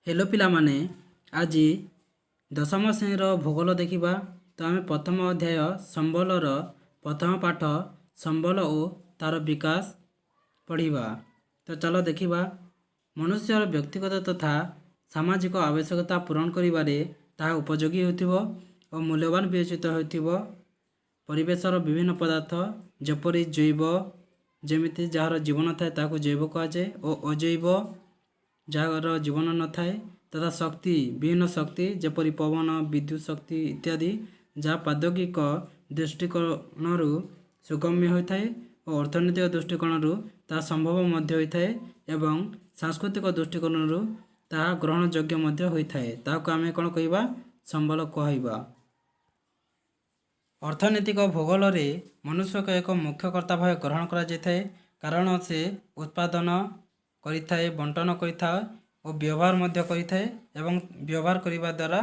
Hello ପିଲାମାନେ, ଆଜି ଦଶମ ଶ୍ରେଣୀର ଭୂଗୋଳ ଦେଖିବା। ତ ଆମେ ପ୍ରଥମ ଅଧ୍ୟାୟ ସମ୍ବଳର ପ୍ରଥମ ପାଠ ସମ୍ବଳ ଓ ତା'ର ବିକାଶ ପଢ଼ିବା। ତ ଚାଲ ଦେଖିବା। ମନୁଷ୍ୟର ବ୍ୟକ୍ତିଗତ ତଥା ସାମାଜିକ ଆବଶ୍ୟକତା ପୂରଣ କରିବାରେ ତାହା ଉପଯୋଗୀ ହେଉଥିବ ଓ ମୂଲ୍ୟବାନ ବିବେଚିତ ହେଉଥିବ ପରିବେଶର ବିଭିନ୍ନ ପଦାର୍ଥ, ଯେପରି ଜୈବ, ଯେମିତି ଯାହାର ଜୀବନ ଥାଏ ତାହାକୁ ଜୈବ କୁହାଯାଏ ଓ ଅଜୈବ ଯାହାର ଜୀବନ ନଥାଏ, ତଥା ଶକ୍ତି, ବିଭିନ୍ନ ଶକ୍ତି ଯେପରି ପବନ, ବିଦ୍ୟୁତ ଶକ୍ତି ଇତ୍ୟାଦି, ଯାହା ପ୍ରାଦ୍ୟୋଗିକ ଦୃଷ୍ଟିକୋଣରୁ ସୁଗମ୍ୟ ହୋଇଥାଏ ଓ ଅର୍ଥନୈତିକ ଦୃଷ୍ଟିକୋଣରୁ ତାହା ସମ୍ଭବ ମଧ୍ୟ ହୋଇଥାଏ ଏବଂ ସାଂସ୍କୃତିକ ଦୃଷ୍ଟିକୋଣରୁ ତାହା ଗ୍ରହଣଯୋଗ୍ୟ ମଧ୍ୟ ହୋଇଥାଏ, ତାହାକୁ ଆମେ କ'ଣ କହିବା? ସମ୍ବଳ କହିବା। ଅର୍ଥନୈତିକ ଭୂଗୋଳରେ ମନୁଷ୍ୟକୁ ଏକ ମୁଖ୍ୟ କର୍ତ୍ତା ଭାବେ ଗ୍ରହଣ କରାଯାଇଥାଏ, କାରଣ ସେ ଉତ୍ପାଦନ କରିଥାଏ, ବଣ୍ଟନ କରିଥାଏ ଓ ବ୍ୟବହାର ମଧ୍ୟ କରିଥାଏ ଏବଂ ବ୍ୟବହାର କରିବା ଦ୍ୱାରା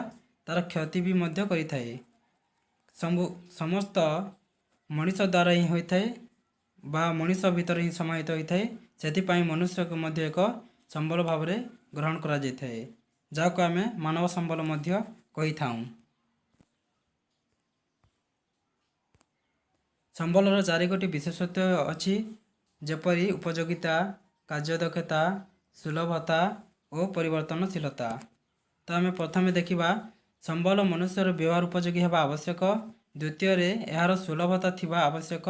ତା'ର କ୍ଷତି ବି ମଧ୍ୟ କରିଥାଏ। ସବୁ ସମସ୍ତ ମଣିଷ ଦ୍ୱାରା ହିଁ ହୋଇଥାଏ ବା ମଣିଷ ଭିତରେ ହିଁ ସମାହିତ ହୋଇଥାଏ। ସେଥିପାଇଁ ମନୁଷ୍ୟକୁ ମଧ୍ୟ ଏକ ସମ୍ବଳ ଭାବରେ ଗ୍ରହଣ କରାଯାଇଥାଏ, ଯାହାକୁ ଆମେ ମାନବ ସମ୍ବଳ ମଧ୍ୟ କହିଥାଉଁ। ସମ୍ବଳର ଚାରିଗୋଟି ବିଶେଷତ୍ୱ ଅଛି, ଯେପରି ଉପଯୋଗିତା, କାର୍ଯ୍ୟଦକ୍ଷତା, ସୁଲଭତା ଓ ପରିବର୍ତ୍ତନଶୀଳତା। ତ ଆମେ ପ୍ରଥମେ ଦେଖିବା, ସମ୍ବଳ ମନୁଷ୍ୟର ବ୍ୟବହାର ଉପଯୋଗୀ ହେବା ଆବଶ୍ୟକ। ଦ୍ୱିତୀୟରେ, ଏହାର ସୁଲଭତା ଥିବା ଆବଶ୍ୟକ।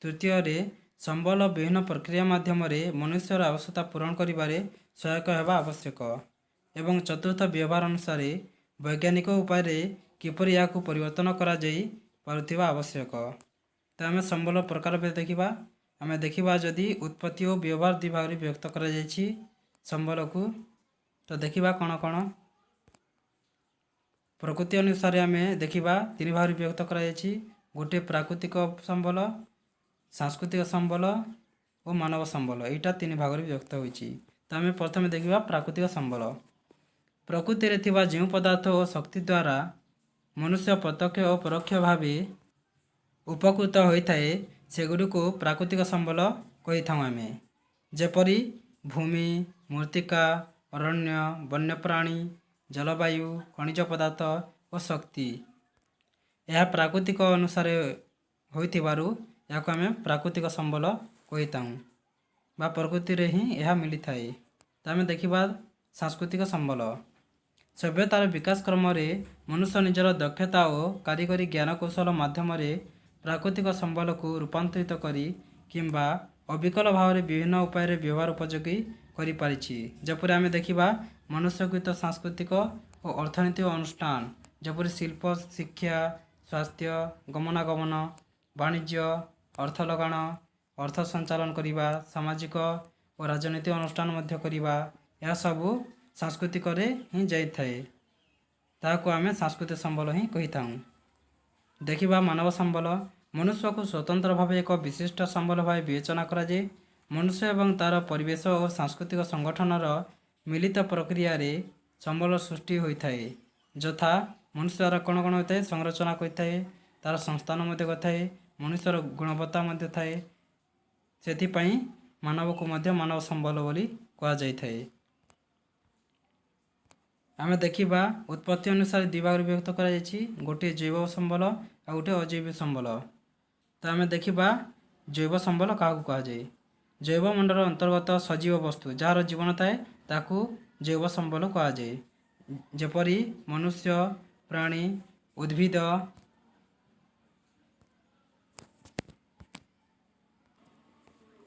ତୃତୀୟରେ, ସମ୍ବଳ ବିଭିନ୍ନ ପ୍ରକ୍ରିୟା ମାଧ୍ୟମରେ ମନୁଷ୍ୟର ଆବଶ୍ୟକତା ପୂରଣ କରିବାରେ ସହାୟକ ହେବା ଆବଶ୍ୟକ ଏବଂ ଚତୁର୍ଥ, ବ୍ୟବହାର ଅନୁସାରେ ବୈଜ୍ଞାନିକ ଉପାୟରେ କିପରି ଏହାକୁ ପରିବର୍ତ୍ତନ କରାଯାଇ ପାରୁଥିବା ଆବଶ୍ୟକ। ତ ଆମେ ସମ୍ବଳ ପ୍ରକାରଭେଦ ଦେଖିବା। ଆମେ ଦେଖିବା ଯଦି ଉତ୍ପତ୍ତି ଓ ବ୍ୟବହାର ଦୁଇ ଭାଗରେ ବିଭକ୍ତ କରାଯାଇଛି ସମ୍ବଳକୁ। ତ ଦେଖିବା କ'ଣ କ'ଣ। ପ୍ରକୃତି ଅନୁସାରେ ଆମେ ଦେଖିବା ତିନି ଭାଗରେ ବିଭକ୍ତ କରାଯାଇଛି। ଗୋଟିଏ ପ୍ରାକୃତିକ ସମ୍ବଳ, ସାଂସ୍କୃତିକ ସମ୍ବଳ ଓ ମାନବ ସମ୍ବଳ। ଏଇଟା ତିନି ଭାଗରେ ବିଭକ୍ତ ହୋଇଛି। ତ ଆମେ ପ୍ରଥମେ ଦେଖିବା ପ୍ରାକୃତିକ ସମ୍ବଳ। ପ୍ରକୃତିରେ ଥିବା ଯେଉଁ ପଦାର୍ଥ ଓ ଶକ୍ତି ଦ୍ୱାରା ମନୁଷ୍ୟ ପ୍ରତ୍ୟକ୍ଷ ଓ ପରୋକ୍ଷ ଭାବେ ଉପକୃତ ହୋଇଥାଏ, ସେଗୁଡ଼ିକୁ ପ୍ରାକୃତିକ ସମ୍ବଳ କହିଥାଉ ଆମେ। ଯେପରି ଭୂମି, ମୃତ୍ତିକା, ଅରଣ୍ୟ, ବନ୍ୟପ୍ରାଣୀ, ଜଳବାୟୁ, ଖଣିଜ ପଦାର୍ଥ ଓ ଶକ୍ତି। ଏହା ପ୍ରାକୃତିକ ଅନୁସାରେ ହୋଇଥିବାରୁ ଏହାକୁ ଆମେ ପ୍ରାକୃତିକ ସମ୍ବଳ କହିଥାଉ ବା ପ୍ରକୃତିରେ ହିଁ ଏହା ମିଳିଥାଏ। ତ ଆମେ ଦେଖିବା ସାଂସ୍କୃତିକ ସମ୍ବଳ। ସଭ୍ୟତାର ବିକାଶ କ୍ରମରେ ମନୁଷ୍ୟ ନିଜର ଦକ୍ଷତା ଓ କାରିଗରୀ ଜ୍ଞାନକୌଶଳ ମାଧ୍ୟମରେ ପ୍ରାକୃତିକ ସମ୍ବଳକୁ ରୂପାନ୍ତରିତ କରି କିମ୍ବା ଅବିକଳ ଭାବରେ ବିଭିନ୍ନ ଉପାୟରେ ବ୍ୟବହାର ଉପଯୋଗୀ କରିପାରିଛି। ଯେପରି ଆମେ ଦେଖିବା ମନୁଷ୍ୟକୃତ ସାଂସ୍କୃତିକ ଓ ଅର୍ଥନୈତିକ ଅନୁଷ୍ଠାନ, ଯେପରି ଶିଳ୍ପ, ଶିକ୍ଷା, ସ୍ୱାସ୍ଥ୍ୟ, ଗମନାଗମନ, ବାଣିଜ୍ୟ, ଅର୍ଥ ଲଗାଣ, ଅର୍ଥ ସଞ୍ଚାଳନ କରିବା, ସାମାଜିକ ଓ ରାଜନୈତିକ ଅନୁଷ୍ଠାନ ମଧ୍ୟ କରିବା, ଏହା ସବୁ ସାଂସ୍କୃତିକରେ ହିଁ ଯାଇଥାଏ। ତାହାକୁ ଆମେ ସାଂସ୍କୃତିକ ସମ୍ବଳ ହିଁ କହିଥାଉ। ଦେଖିବା ମାନବ ସମ୍ବଳ। ମନୁଷ୍ୟକୁ ସ୍ୱତନ୍ତ୍ର ଭାବେ ଏକ ବିଶିଷ୍ଟ ସମ୍ବଳ ଭାବେ ବିବେଚନା କରାଯାଏ। ମନୁଷ୍ୟ ଏବଂ ତା'ର ପରିବେଶ ଓ ସାଂସ୍କୃତିକ ସଂଗଠନର ମିଳିତ ପ୍ରକ୍ରିୟାରେ ସମ୍ବଳ ସୃଷ୍ଟି ହୋଇଥାଏ। ଯଥା ମନୁଷ୍ୟ ଦ୍ୱାରା କ'ଣ କ'ଣ ହୋଇଥାଏ? ସଂରଚନା କରିଥାଏ, ତା'ର ସଂସ୍ଥାନ ମଧ୍ୟ କରିଥାଏ, ମନୁଷ୍ୟର ଗୁଣବତ୍ତା ମଧ୍ୟ ଥାଏ। ସେଥିପାଇଁ ମାନବକୁ ମଧ୍ୟ ମାନବ ସମ୍ବଳ ବୋଲି କୁହାଯାଇଥାଏ। ଆମେ ଦେଖିବା ଉତ୍ପତ୍ତି ଅନୁସାରେ ଦୁଇ ଭାଗରେ ବିଭକ୍ତ କରାଯାଇଛି, ଗୋଟିଏ ଜୈବ ସମ୍ବଳ ଆଉ ଗୋଟିଏ ଅଜୈବ ସମ୍ବଳ। ତ ଆମେ ଦେଖିବା ଜୈବ ସମ୍ବଳ କାହାକୁ କୁହାଯାଏ। ଜୈବ ମଣ୍ଡଳ ଅନ୍ତର୍ଗତ ସଜୀବ ବସ୍ତୁ ଯାହାର ଜୀବନ ଥାଏ, ତାକୁ ଜୈବ ସମ୍ବଳ କୁହାଯାଏ। ଯେପରି ମନୁଷ୍ୟ, ପ୍ରାଣୀ, ଉଦ୍ଭିଦ,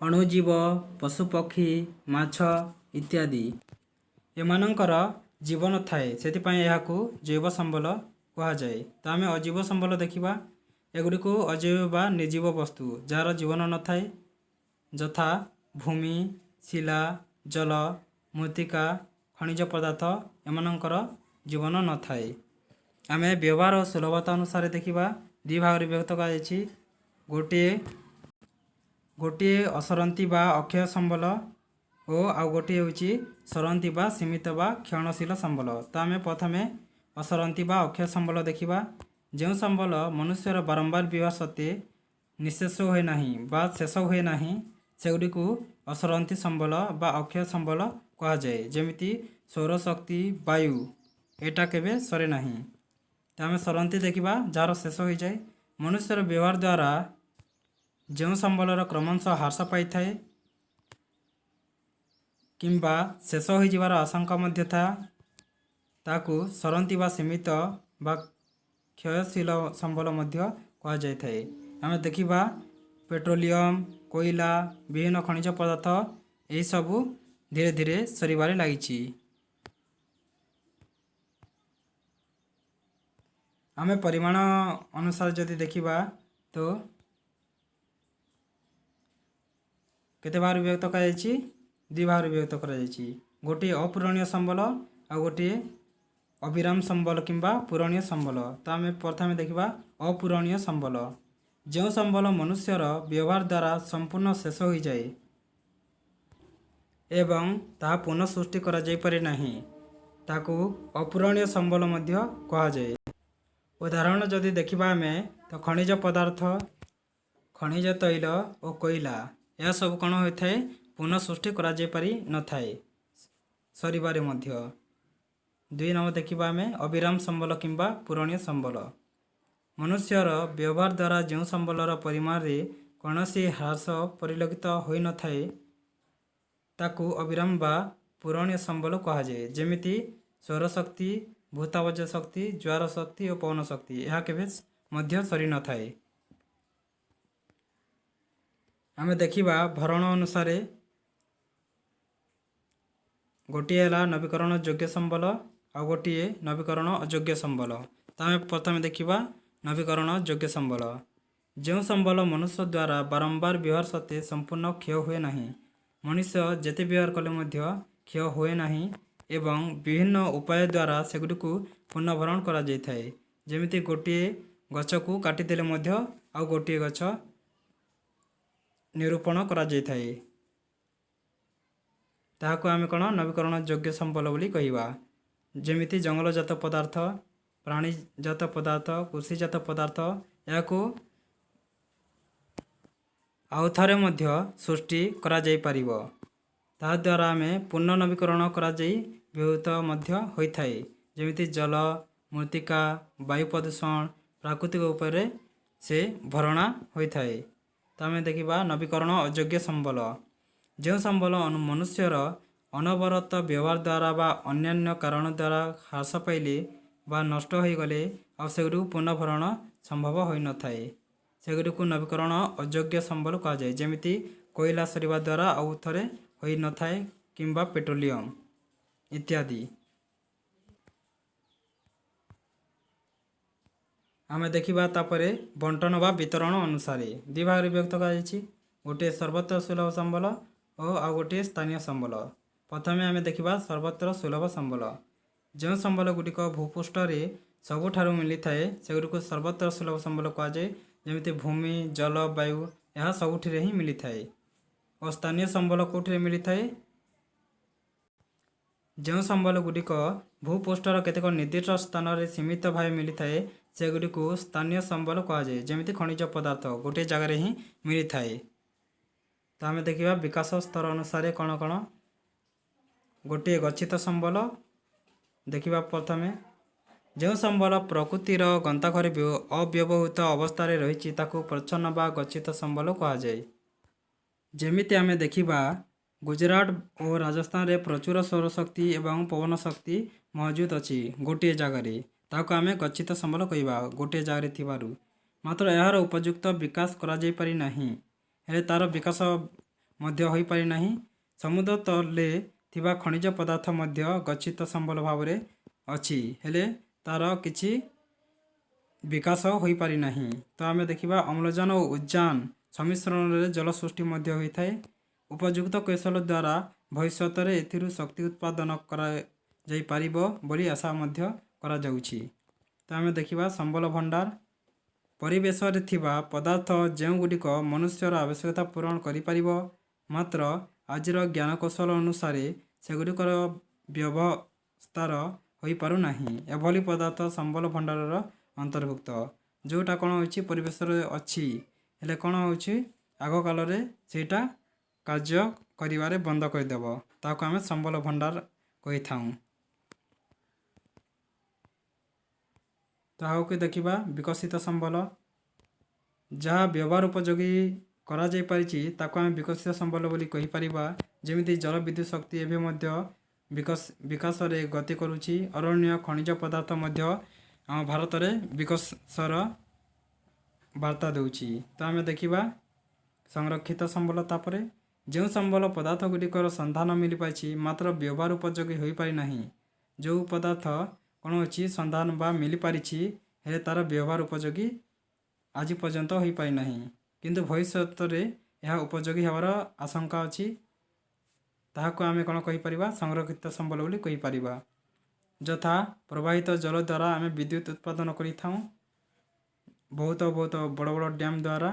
ଅଣୁଜୀବ, ପଶୁପକ୍ଷୀ, ମାଛ ଇତ୍ୟାଦି। ଏମାନଙ୍କର ଜୀବନ ଥାଏ, ସେଥିପାଇଁ ଏହାକୁ ଜୈବ ସମ୍ବଳ କୁହାଯାଏ। ତ ଆମେ ଅଜୈବ ସମ୍ବଳ ଦେଖିବା। ଏଗୁଡ଼ିକୁ ଅଜୈବ ବା ନିର୍ଜୀବ ବସ୍ତୁ ଯାହାର ଜୀବନ ନଥାଏ, ଯଥା ଭୂମି, ଶିଲା, ଜଳ, ମୃତ୍ତିକା, ଖଣିଜ ପଦାର୍ଥ। ଏମାନଙ୍କର ଜୀବନ ନଥାଏ। ଆମେ ବ୍ୟବହାର ଓ ସୁଲଭତା ଅନୁସାରେ ଦେଖିବା ଦୁଇ ଭାଗରେ ବିଭକ୍ତ କରାଯାଇଛି। ଗୋଟିଏ ଅସରନ୍ତି ବା ଅକ୍ଷୟ ସମ୍ବଳ ଓ ଆଉ ଗୋଟିଏ ହେଉଛି ସରନ୍ତି ବା ସୀମିତ ବା କ୍ଷୟଣଶୀଳ ସମ୍ବଳ। ତ ଆମେ ପ୍ରଥମେ ଅସରନ୍ତି ବା ଅକ୍ଷୟ ସମ୍ବଳ ଦେଖିବା। ଯେଉଁ ସମ୍ବଳ ମନୁଷ୍ୟର ବାରମ୍ବାର ବ୍ୟବହାର ସତ୍ତ୍ୱେ ନିଃଶେଷ ହୁଏ ନାହିଁ ବା ଶେଷ ହୁଏ ନାହିଁ, ସେଗୁଡ଼ିକୁ ଅସରନ୍ତି ସମ୍ବଳ ବା ଅକ୍ଷୟ ସମ୍ବଳ କୁହାଯାଏ। ଯେମିତି ସୌରଶକ୍ତି, ବାୟୁ, ଏଇଟା କେବେ ସରେ ନାହିଁ। ତ ଆମେ ସରନ୍ତି ଦେଖିବା, ଯାହାର ଶେଷ ହୋଇଯାଏ। ମନୁଷ୍ୟର ବ୍ୟବହାର ଦ୍ୱାରା ଯେଉଁ ସମ୍ବଳର କ୍ରମଶଃ ହ୍ରାସ ପାଇଥାଏ କିମ୍ବା ଶେଷ ହୋଇଯିବାର ଆଶଙ୍କା ମଧ୍ୟ ଥାଏ, ତାକୁ ସରନ୍ତି ବା ସୀମିତ ବା କ୍ଷୟଶୀଳ ସମ୍ବଳ ମଧ୍ୟ କୁହାଯାଇଥାଏ। ଆମେ ଦେଖିବା ପେଟ୍ରୋଲିୟମ, କୋଇଲା, ବିଭିନ୍ନ ଖଣିଜ ପଦାର୍ଥ, ଏହିସବୁ ଧୀରେ ଧୀରେ ସରିବାରେ ଲାଗିଛି। ଆମେ ପରିମାଣ ଅନୁସାରେ ଯଦି ଦେଖିବା ତ କେତେ ଭାଗରେ ବିଭକ୍ତ କରାଯାଇଛି? ଦୁଇ ଭାଗରେ ବିଭକ୍ତ କରାଯାଇଛି। ଗୋଟିଏ ଅପୂରଣୀୟ ସମ୍ବଳ ଆଉ ଗୋଟିଏ ଅବିରାମ ସମ୍ବଳ କିମ୍ବା ପୂରଣୀୟ ସମ୍ବଳ। ତ ଆମେ ପ୍ରଥମେ ଦେଖିବା ଅପୂରଣୀୟ ସମ୍ବଳ। ଯେଉଁ ସମ୍ବଳ ମନୁଷ୍ୟର ବ୍ୟବହାର ଦ୍ୱାରା ସମ୍ପୂର୍ଣ୍ଣ ଶେଷ ହୋଇଯାଏ ଏବଂ ତାହା ପୁନଃ ସୃଷ୍ଟି କରାଯାଇପାରେ ନାହିଁ, ତାକୁ ଅପୂରଣୀୟ ସମ୍ବଳ ମଧ୍ୟ କୁହାଯାଏ। ଉଦାହରଣ ଯଦି ଦେଖିବା ଆମେ ତ ଖଣିଜ ପଦାର୍ଥ, ଖଣିଜ ତୈଳ ଓ କୋଇଲା, ଏହା ସବୁ କ'ଣ ହୋଇଥାଏ? ପୁନଃ ସୃଷ୍ଟି କରାଯାଇପାରି ନଥାଏ ସରିବାରେ ମଧ୍ୟ। ଦୁଇ ନମ୍ବର ଦେଖିବା ଆମେ ଅବିରାମ ସମ୍ବଳ କିମ୍ବା ପୂରଣୀୟ ସମ୍ବଳ। ମନୁଷ୍ୟର ବ୍ୟବହାର ଦ୍ୱାରା ଯେଉଁ ସମ୍ବଳର ପରିମାଣରେ କୌଣସି ହ୍ରାସ ପରିଲକ୍ଷିତ ହୋଇନଥାଏ, ତାକୁ ଅବିରାମ ବା ପୂରଣୀୟ ସମ୍ବଳ କୁହାଯାଏ। ଯେମିତି ସୌରଶକ୍ତି, ଭୂତାପଜ ଶକ୍ତି, ଜୁଆର ଶକ୍ତି ଓ ପବନ ଶକ୍ତି, ଏହା କେବେ ମଧ୍ୟ ସରିନଥାଏ। ଆମେ ଦେଖିବା ଭରଣ ଅନୁସାରେ ଗୋଟିଏ ହେଲା ନବୀକରଣ ଯୋଗ୍ୟ ସମ୍ବଳ ଆଉ ଗୋଟିଏ ନବୀକରଣ ଅଯୋଗ୍ୟ ସମ୍ବଳ। ତ ଆମେ ପ୍ରଥମେ ଦେଖିବା ନବୀକରଣ ଯୋଗ୍ୟ ସମ୍ବଳ। ଯେଉଁ ସମ୍ବଳ ମନୁଷ୍ୟ ଦ୍ୱାରା ବାରମ୍ବାର ବ୍ୟବହାର ସତ୍ତ୍ୱେ ସମ୍ପୂର୍ଣ୍ଣ କ୍ଷୟ ହୁଏ ନାହିଁ। ମନୁଷ୍ୟ ଯେତେ ବ୍ୟବହାର କଲେ ମଧ୍ୟ କ୍ଷୟ ହୁଏ ନାହିଁ ଏବଂ ବିଭିନ୍ନ ଉପାୟ ଦ୍ୱାରା ସେଗୁଡ଼ିକୁ ପୁନଃଭରଣ କରାଯାଇଥାଏ। ଯେମିତି ଗୋଟିଏ ଗଛକୁ କାଟିଦେଲେ ମଧ୍ୟ ଆଉ ଗୋଟିଏ ଗଛ ନିରୂପଣ କରାଯାଇଥାଏ, ତାହାକୁ ଆମେ କ'ଣ ନବୀକରଣ ଯୋଗ୍ୟ ସମ୍ବଳ ବୋଲି କହିବା। ଯେମିତି ଜଙ୍ଗଲଜାତ ପଦାର୍ଥ, ପ୍ରାଣୀଜାତ ପଦାର୍ଥ, କୃଷିଜାତ ପଦାର୍ଥ, ଏହାକୁ ଆଉ ଥରେ ମଧ୍ୟ ସୃଷ୍ଟି କରାଯାଇପାରିବ। ତାହାଦ୍ୱାରା ଆମେ ପୁନଃ ନବୀକରଣ କରାଯାଇ ବ୍ୟବହୃତ ମଧ୍ୟ ହୋଇଥାଏ। ଯେମିତି ଜଳ, ମୃତ୍ତିକା, ବାୟୁ ପ୍ରଦୂଷଣ, ପ୍ରାକୃତିକ ଉପରେ ସେ ଭରଣା ହୋଇଥାଏ। ତ ଆମେ ଦେଖିବା ନବୀକରଣ ଅଯୋଗ୍ୟ ସମ୍ବଳ। ଯେଉଁ ସମ୍ବଳ ମନୁଷ୍ୟର ଅନବରତ ବ୍ୟବହାର ଦ୍ୱାରା ବା ଅନ୍ୟାନ୍ୟ କାରଣ ଦ୍ୱାରା ହ୍ରାସ ପାଇଲେ ବା ନଷ୍ଟ ହୋଇଗଲେ ଆଉ ସେଗୁଡ଼ିକୁ ପୁନଃଭରଣ ସମ୍ଭବ ହୋଇନଥାଏ, ସେଗୁଡ଼ିକୁ ନବୀକରଣ ଅଯୋଗ୍ୟ ସମ୍ବଳ କୁହାଯାଏ। ଯେମିତି କୋଇଲା ସରିବା ଦ୍ୱାରା ଆଉ ଥରେ ହୋଇନଥାଏ କିମ୍ବା ପେଟ୍ରୋଲିୟମ ଇତ୍ୟାଦି। ଆମେ ଦେଖିବା ତାପରେ ବଣ୍ଟନ ବା ବିତରଣ ଅନୁସାରେ ଦୁଇ ଭାଗରେ ବିଭକ୍ତ କରାଯାଇଛି। ଗୋଟିଏ ସର୍ବତ୍ର ସୁଲଭ ସମ୍ବଳ ଓ ଆଉ ଗୋଟିଏ ସ୍ଥାନୀୟ ସମ୍ବଳ। ପ୍ରଥମେ ଆମେ ଦେଖିବା ସର୍ବତ୍ର ସୁଲଭ ସମ୍ବଳ। ଯେଉଁ ସମ୍ବଳ ଗୁଡ଼ିକ ଭୂପୃଷ୍ଠରେ ସବୁଠାରୁ ମିଳିଥାଏ, ସେଗୁଡ଼ିକୁ ସର୍ବତ୍ର ସୁଲଭ ସମ୍ବଳ କୁହାଯାଏ। ଯେମିତି ଭୂମି, ଜଳ, ବାୟୁ, ଏହା ସବୁଥିରେ ହିଁ ମିଳିଥାଏ। ଓ ସ୍ଥାନୀୟ ସମ୍ବଳ କେଉଁଥିରେ ମିଳିଥାଏ? ଯେଉଁ ସମ୍ବଳ ଗୁଡ଼ିକ ଭୂପୃଷ୍ଠର କେତେକ ନିର୍ଦ୍ଦିଷ୍ଟ ସ୍ଥାନରେ ସୀମିତ ଭାବେ ମିଳିଥାଏ, ସେଗୁଡ଼ିକୁ ସ୍ଥାନୀୟ ସମ୍ବଳ କୁହାଯାଏ। ଯେମିତି ଖଣିଜ ପଦାର୍ଥ ଗୋଟିଏ ଜାଗାରେ ହିଁ ମିଳିଥାଏ। ତ ଆମେ ଦେଖିବା ବିକାଶ ସ୍ତର ଅନୁସାରେ କ'ଣ କ'ଣ। ଗୋଟିଏ ଗଚ୍ଛିତ ସମ୍ବଳ ଦେଖିବା ପ୍ରଥମେ। ଯେଉଁ ସମ୍ବଳ ପ୍ରକୃତିର ଗନ୍ତାଘରେ ଅବ୍ୟବହୃତ ଅବସ୍ଥାରେ ରହିଛି, ତାକୁ ପ୍ରଚ୍ଛନ୍ନ ବା ଗଚ୍ଛିତ ସମ୍ବଳ କୁହାଯାଏ। ଯେମିତି ଆମେ ଦେଖିବା ଗୁଜରାଟ ଓ ରାଜସ୍ଥାନରେ ପ୍ରଚୁର ସୌରଶକ୍ତି ଏବଂ ପବନ ଶକ୍ତି ମହଜୁଦ ଅଛି ଗୋଟିଏ ଜାଗାରେ, ତାହାକୁ ଆମେ ଗଚ୍ଛିତ ସମ୍ବଳ କହିବା ଗୋଟିଏ ଜାଗାରେ ଥିବାରୁ। ମାତ୍ର ଏହାର ଉପଯୁକ୍ତ ବିକାଶ କରାଯାଇପାରି ନାହିଁ, ହେଲେ ତା'ର ବିକାଶ ମଧ୍ୟ ହୋଇପାରି ନାହିଁ। ସମୁଦ୍ର ତଳେ ଥିବା ଖଣିଜ ପଦାର୍ଥ ମଧ୍ୟ ଗଚ୍ଛିତ ସମ୍ବଳ ଭାବରେ ଅଛି, ହେଲେ ତା'ର କିଛି ବିକାଶ ହୋଇପାରି ନାହିଁ। ତ ଆମେ ଦେଖିବା ଅମ୍ଳଜାନ ଓ ଉଦ୍ଜାନ ସମ୍ମିଶ୍ରଣରେ ଜଳ ସୃଷ୍ଟି ମଧ୍ୟ ହୋଇଥାଏ। ଉପଯୁକ୍ତ କୌଶଳ ଦ୍ୱାରା ଭବିଷ୍ୟତରେ ଏଥିରୁ ଶକ୍ତି ଉତ୍ପାଦନ କରାଯାଇପାରିବ ବୋଲି ଆଶା ମଧ୍ୟ କରାଯାଉଛି। ତ ଆମେ ଦେଖିବା ସମ୍ବଳ ଭଣ୍ଡାର। ପରିବେଶରେ ଥିବା ପଦାର୍ଥ ଯେଉଁଗୁଡ଼ିକ ମନୁଷ୍ୟର ଆବଶ୍ୟକତା ପୂରଣ କରିପାରିବ, ମାତ୍ର ଆଜିର ଜ୍ଞାନକୌଶଳ ଅନୁସାରେ ସେଗୁଡ଼ିକର ବ୍ୟବସ୍ଥାର ହୋଇପାରୁନାହିଁ, ଏଭଳି ପଦାର୍ଥ ସମ୍ବଳ ଭଣ୍ଡାରର ଅନ୍ତର୍ଭୁକ୍ତ। ଯେଉଁଟା କ'ଣ ହେଉଛି, ପରିବେଶରେ ଅଛି, ହେଲେ କ'ଣ ହେଉଛି, ଆଗକାଳରେ ସେଇଟା କାର୍ଯ୍ୟ କରିବାରେ ବନ୍ଦ କରିଦେବ, ତାହାକୁ ଆମେ ସମ୍ବଳ ଭଣ୍ଡାର କହିଥାଉଁ। ତାହାକୁ ଦେଖିବା ବିକଶିତ ସମ୍ବଳ। ଯାହା ବ୍ୟବହାର ଉପଯୋଗୀ କରାଯାଇପାରିଛି, ତାକୁ ଆମେ ବିକଶିତ ସମ୍ବଳ ବୋଲି କହିପାରିବା। ଯେମିତି ଜଳ ବିଦ୍ୟୁତ ଶକ୍ତି ଏବେ ମଧ୍ୟ ବିକାଶରେ ଗତି କରୁଛି। ଅରଣ୍ୟ, ଖଣିଜ ପଦାର୍ଥ ମଧ୍ୟ ଆମ ଭାରତରେ ବିକାଶର ବାର୍ତ୍ତା ଦେଉଛି। ତ ଆମେ ଦେଖିବା ସଂରକ୍ଷିତ ସମ୍ବଳ। ତାପରେ ଯେଉଁ ସମ୍ବଳ ପଦାର୍ଥ ଗୁଡ଼ିକର ସନ୍ଧାନ ମିଳିପାରିଛି, ମାତ୍ର ବ୍ୟବହାର ଉପଯୋଗୀ ହୋଇପାରିନାହିଁ। ଯେଉଁ ପଦାର୍ଥ କ'ଣ ଅଛି, ସନ୍ଧାନ ବା ମିଳିପାରିଛି, ହେଲେ ତା'ର ବ୍ୟବହାର ଉପଯୋଗୀ ଆଜି ପର୍ଯ୍ୟନ୍ତ ହୋଇପାରିନାହିଁ, କିନ୍ତୁ ଭବିଷ୍ୟତରେ ଏହା ଉପଯୋଗୀ ହେବାର ଆଶଙ୍କା ଅଛି, ତାହାକୁ ଆମେ କ'ଣ କହିପାରିବା? ସଂରକ୍ଷିତ ସମ୍ବଳ ବୋଲି କହିପାରିବା। ଯଥା ପ୍ରବାହିତ ଜଳ ଦ୍ୱାରା ଆମେ ବିଦ୍ୟୁତ ଉତ୍ପାଦନ କରିଥାଉଁ ବହୁତ ବହୁତ ବଡ଼ ବଡ଼ ଡ୍ୟାମ୍ ଦ୍ୱାରା,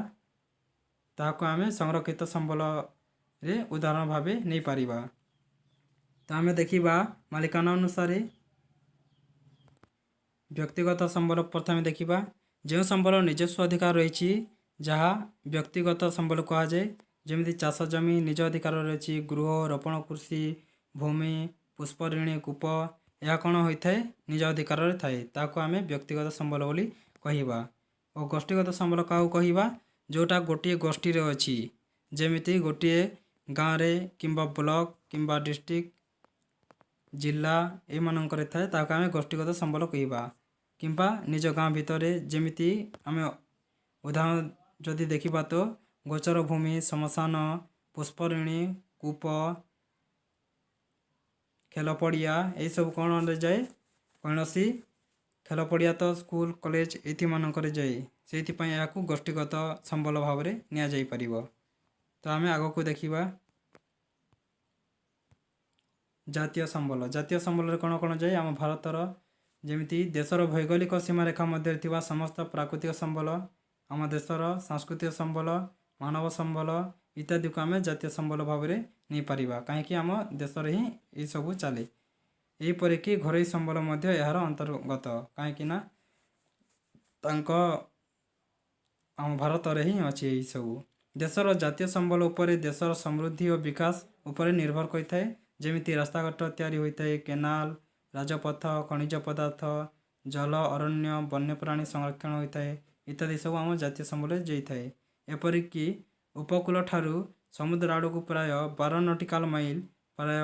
ତାହାକୁ ଆମେ ସଂରକ୍ଷିତ ସମ୍ବଳରେ ଉଦାହରଣ ଭାବେ ନେଇପାରିବା। ତ ଆମେ ଦେଖିବା ମାଲିକାନା ଅନୁସାରେ ବ୍ୟକ୍ତିଗତ ସମ୍ବଳ। ପ୍ରଥମେ ଦେଖିବା, ଯେଉଁ ସମ୍ବଳ ନିଜସ୍ୱ ଅଧିକାର ରହିଛି, ଯାହା ବ୍ୟକ୍ତିଗତ ସମ୍ବଳ କୁହାଯାଏ। ଯେମିତି ଚାଷ ଜମି ନିଜ ଅଧିକାରରେ ଅଛି, ଗୃହ, ରୋପଣ କୃଷି ଭୂମି, ପୁଷ୍କରିଣୀ, କୂପ, ଏହା କ'ଣ ହୋଇଥାଏ? ନିଜ ଅଧିକାରରେ ଥାଏ। ତାହାକୁ ଆମେ ବ୍ୟକ୍ତିଗତ ସମ୍ବଳ ବୋଲି କହିବା। ଓ ଗୋଷ୍ଠୀଗତ ସମ୍ବଳ କାହାକୁ କହିବା? ଯେଉଁଟା ଗୋଟିଏ ଗୋଷ୍ଠୀରେ ଅଛି, ଯେମିତି ଗୋଟିଏ ଗାଁରେ କିମ୍ବା ବ୍ଲକ କିମ୍ବା ଡିଷ୍ଟ୍ରିକ୍ଟ, ଜିଲ୍ଲା ଏମାନଙ୍କରେ ଥାଏ, ତାହାକୁ ଆମେ ଗୋଷ୍ଠୀଗତ ସମ୍ବଳ କହିବା। କିମ୍ବା ନିଜ ଗାଁ ଭିତରେ, ଯେମିତି ଆମେ ଉଦାହରଣ ଯଦି ଦେଖିବା ତ ଗୋଚର ଭୂମି, ଶ୍ମଶାନ, ପୁଷ୍କରିଣୀ, କୂପ, ଖେଳ ପଡ଼ିଆ, ଏଇସବୁ କ'ଣରେ ଯାଏ? କୌଣସି ଖେଳ ପଡ଼ିଆ ତ ସ୍କୁଲ, କଲେଜ ଏଇଥିମାନଙ୍କରେ ଯାଏ। ସେଇଥିପାଇଁ ଏହାକୁ ଗୋଷ୍ଠୀଗତ ସମ୍ବଳ ଭାବରେ ନିଆଯାଇପାରିବ। ତ ଆମେ ଆଗକୁ ଦେଖିବା ଜାତୀୟ ସମ୍ବଳ। ଜାତୀୟ ସମ୍ବଳରେ କ'ଣ କ'ଣ ଯାଏ? ଆମ ଭାରତର ଯେମିତି ଦେଶର ଭୌଗୋଳିକ ସୀମାରେଖା ମଧ୍ୟରେ ଥିବା ସମସ୍ତ ପ୍ରାକୃତିକ ସମ୍ବଳ, ଆମ ଦେଶର ସାଂସ୍କୃତିକ ସମ୍ବଳ, ମାନବ ସମ୍ବଳ ଇତ୍ୟାଦିକୁ ଆମେ ଜାତୀୟ ସମ୍ବଳ ଭାବରେ ନେଇପାରିବା, କାହିଁକି ଆମ ଦେଶରେ ହିଁ ଏସବୁ ଚାଲେ। ଏହିପରିକି ଘରୋଇ ସମ୍ବଳ ମଧ୍ୟ ଏହାର ଅନ୍ତର୍ଗତ, କାହିଁକି ନା ତାଙ୍କ ଆମ ଭାରତରେ ହିଁ ଅଛି ଏହିସବୁ। ଦେଶର ଜାତୀୟ ସମ୍ବଳ ଉପରେ ଦେଶର ସମୃଦ୍ଧି ଓ ବିକାଶ ଉପରେ ନିର୍ଭର କରିଥାଏ। ଯେମିତି ରାସ୍ତାଘାଟ ତିଆରି ହୋଇଥାଏ, କେନାଲ, ରାଜପଥ, ଖଣିଜ ପଦାର୍ଥ, ଜଳ, ଅରଣ୍ୟ, ବନ୍ୟପ୍ରାଣୀ ସଂରକ୍ଷଣ ହୋଇଥାଏ ଇତ୍ୟାଦି ସବୁ ଆମ ଜାତୀୟ ସମ୍ବଳରେ ଯାଇଥାଏ। ଏପରିକି ଉପକୂଳ ଠାରୁ ସମୁଦ୍ର ଆଡ଼କୁ ପ୍ରାୟ 12 ନଟିକାଲ ମାଇଲ, ପ୍ରାୟ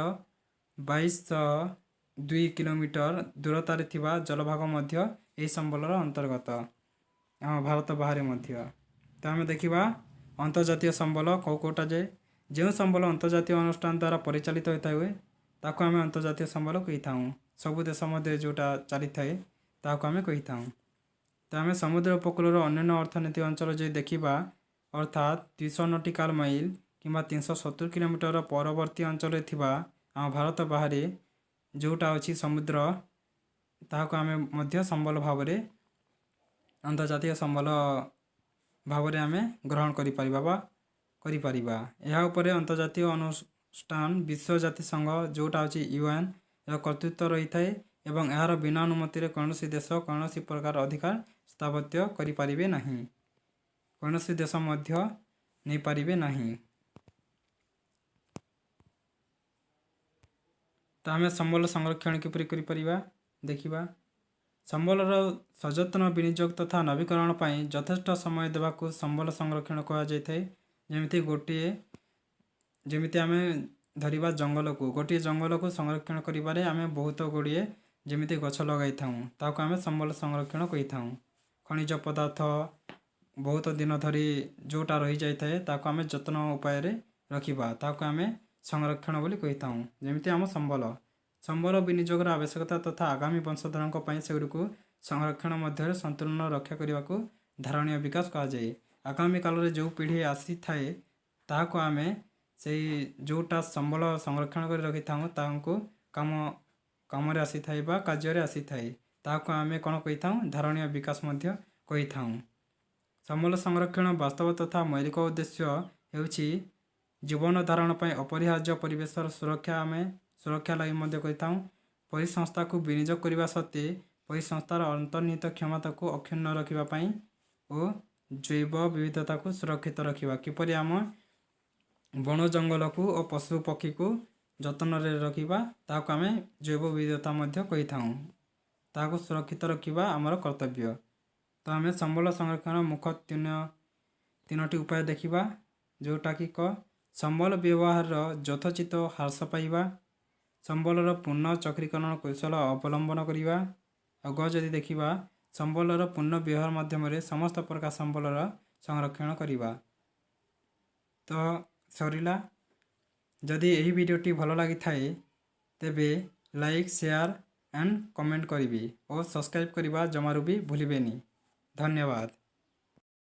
2202 କିଲୋମିଟର ଦୂରତାରେ ଥିବା ଜଳଭାଗ ମଧ୍ୟ ଏହି ସମ୍ବଳର ଅନ୍ତର୍ଗତ, ଆମ ଭାରତ ବାହାରେ ମଧ୍ୟ। ତ ଆମେ ଦେଖିବା ଅନ୍ତର୍ଜାତୀୟ ସମ୍ବଳ କେଉଁ କେଉଁଟା ଯାଏ। ଯେଉଁ ସମ୍ବଳ ଅନ୍ତର୍ଜାତୀୟ ଅନୁଷ୍ଠାନ ଦ୍ୱାରା ପରିଚାଳିତ ହୋଇଥାଏ, ତାକୁ ଆମେ ଅନ୍ତର୍ଜାତୀୟ ସମ୍ବଳ କହିଥାଉଁ। ସବୁ ଦେଶ ମଧ୍ୟରେ ଯେଉଁଟା ଚାଲିଥାଏ, ତାହାକୁ ଆମେ କହିଥାଉଁ। ତ ଆମେ ସମୁଦ୍ର ଉପକୂଳର ଅନ୍ୟାନ୍ୟ ଅର୍ଥନୈତିକ ଅଞ୍ଚଳ ଯଦି ଦେଖିବା, ଅର୍ଥାତ୍ 200 ନଟିକାଲ ମାଇଲ କିମ୍ବା 370 କିଲୋମିଟର ପରବର୍ତ୍ତୀ ଅଞ୍ଚଳରେ ଥିବା ଆମ ଭାରତ ବାହାରେ ଯେଉଁଟା ଅଛି ସମୁଦ୍ର, ତାହାକୁ ଆମେ ମଧ୍ୟ ସମ୍ବଳ ଭାବରେ, ଅନ୍ତର୍ଜାତୀୟ ସମ୍ବଳ ଭାବରେ ଆମେ ଗ୍ରହଣ କରିପାରିବା ବା କରିପାରିବା। ଏହା ଉପରେ ଅନ୍ତର୍ଜାତୀୟ ଅନୁଷ୍ଠାନ ବିଶ୍ୱ ଜାତିସଂଘ ଯେଉଁଟା ଅଛି ୟୁଏନ୍ ର କର୍ତ୍ତୃତ୍ୱ ରହିଥାଏ ଏବଂ ଏହାର ବିନା ଅନୁମତିରେ କୌଣସି ଦେଶ କୌଣସି ପ୍ରକାର ଅଧିକାର ସ୍ଥାପତ୍ୟ କରିପାରିବେ ନାହିଁ, କୌଣସି ଦେଶ ମଧ୍ୟ ନେଇପାରିବେ ନାହିଁ। ତ ଆମେ ସମ୍ବଳ ସଂରକ୍ଷଣ କିପରି କରିପାରିବା ଦେଖିବା। ସମ୍ବଳର ସଯତ୍ନ ବିନିଯୋଗ ତଥା ନବୀକରଣ ପାଇଁ ଯଥେଷ୍ଟ ସମୟ ଦେବାକୁ ସମ୍ବଳ ସଂରକ୍ଷଣ କୁହାଯାଇଥାଏ। ଯେମିତି ଗୋଟିଏ, ଯେମିତି ଆମେ ଧରିବା ଜଙ୍ଗଲକୁ, ଗୋଟିଏ ଜଙ୍ଗଲକୁ ସଂରକ୍ଷଣ କରିବାରେ ଆମେ ବହୁତ ଗୁଡ଼ିଏ ଯେମିତି ଗଛ ଲଗାଇଥାଉଁ, ତାହାକୁ ଆମେ ସମ୍ବଳ ସଂରକ୍ଷଣ କହିଥାଉଁ। ଖଣିଜ ପଦାର୍ଥ ବହୁତ ଦିନ ଧରି ଯେଉଁଟା ରହିଯାଇଥାଏ, ତାକୁ ଆମେ ଯତ୍ନ ଉପାୟରେ ରଖିବା, ତାହାକୁ ଆମେ ସଂରକ୍ଷଣ ବୋଲି କହିଥାଉଁ। ଯେମିତି ଆମ ସମ୍ବଳ ବିନିଯୋଗର ଆବଶ୍ୟକତା ତଥା ଆଗାମୀ ବଂଶଧରଙ୍କ ପାଇଁ ସେଗୁଡ଼ିକୁ ସଂରକ୍ଷଣ ମଧ୍ୟରେ ସନ୍ତୁଳନ ରକ୍ଷା କରିବାକୁ ଧାରଣୀୟ ବିକାଶ କୁହାଯାଏ। ଆଗାମୀ କାଳରେ ଯେଉଁ ପିଢ଼ି ଆସିଥାଏ, ତାହାକୁ ଆମେ ସେଇ ଯେଉଁଟା ସମ୍ବଳ ସଂରକ୍ଷଣ କରି ରଖିଥାଉଁ, ତାଙ୍କୁ କାମରେ ଆସିଥାଏ ବା କାର୍ଯ୍ୟରେ ଆସିଥାଏ, ତାହାକୁ ଆମେ କ'ଣ କହିଥାଉଁ? ଧାରଣୀୟ ବିକାଶ ମଧ୍ୟ କହିଥାଉଁ। ସମ୍ବଳ ସଂରକ୍ଷଣ ବାସ୍ତବ ତଥା ମୌଳିକ ଉଦ୍ଦେଶ୍ୟ ହେଉଛି ଜୀବନ ଧାରଣ ପାଇଁ ଅପରିହାର୍ଯ୍ୟ ପରିବେଶର ସୁରକ୍ଷା। ଆମେ ସୁରକ୍ଷା ଲାଗି ମଧ୍ୟ କରିଥାଉଁ। ପରିସଂସ୍ଥାକୁ ବିନିଯୋଗ କରିବା ସତ୍ତ୍ୱେ ପରିସଂସ୍ଥାର ଅନ୍ତର୍ନିହିତ କ୍ଷମତାକୁ ଅକ୍ଷୁଣ୍ଣ ରଖିବା ପାଇଁ ଓ ଜୈବ ବିବିଧତାକୁ ସୁରକ୍ଷିତ ରଖିବା। କିପରି ଆମ ବଣ ଜଙ୍ଗଲକୁ ଓ ପଶୁ ପକ୍ଷୀକୁ ଯତ୍ନରେ ରଖିବା, ତାହାକୁ ଆମେ ଜୈବ ବିବିଧତା ମଧ୍ୟ କହିଥାଉଁ। ତାହାକୁ ସୁରକ୍ଷିତ ରଖିବା ଆମର କର୍ତ୍ତବ୍ୟ। ତ ଆମେ ସମ୍ବଳ ସଂରକ୍ଷଣ ମୁଖ୍ୟ ତିନୋଟି ଉପାୟ ଦେଖିବା, ଯେଉଁଟାକି କ ସମ୍ବଳ ବ୍ୟବହାରର ଯଥୋଚିତ ହ୍ରାସ ପାଇବା, ସମ୍ବଳର ପୁନଃ ଚକ୍ରୀକରଣ କୌଶଳ ଅବଲମ୍ବନ କରିବା, ଆଉ ଗ ଯଦି ଦେଖିବା, ସମ୍ବଳର ପୁନଃ ବ୍ୟବହାର ମାଧ୍ୟମରେ ସମସ୍ତ ପ୍ରକାର ସମ୍ବଳର ସଂରକ୍ଷଣ କରିବା। ତ ସରିଲା। ଯଦି ଏହି ଭିଡ଼ିଓଟି ଭଲ ଲାଗିଥାଏ, ତେବେ ଲାଇକ୍, ସେୟାର ଆଣ୍ଡ କମେଣ୍ଟ କରିବେ ଓ ସବସ୍କ୍ରାଇବ୍ କରିବା ଜମାରୁ ବି ଭୁଲିବେନି। ଧନ୍ୟବାଦ।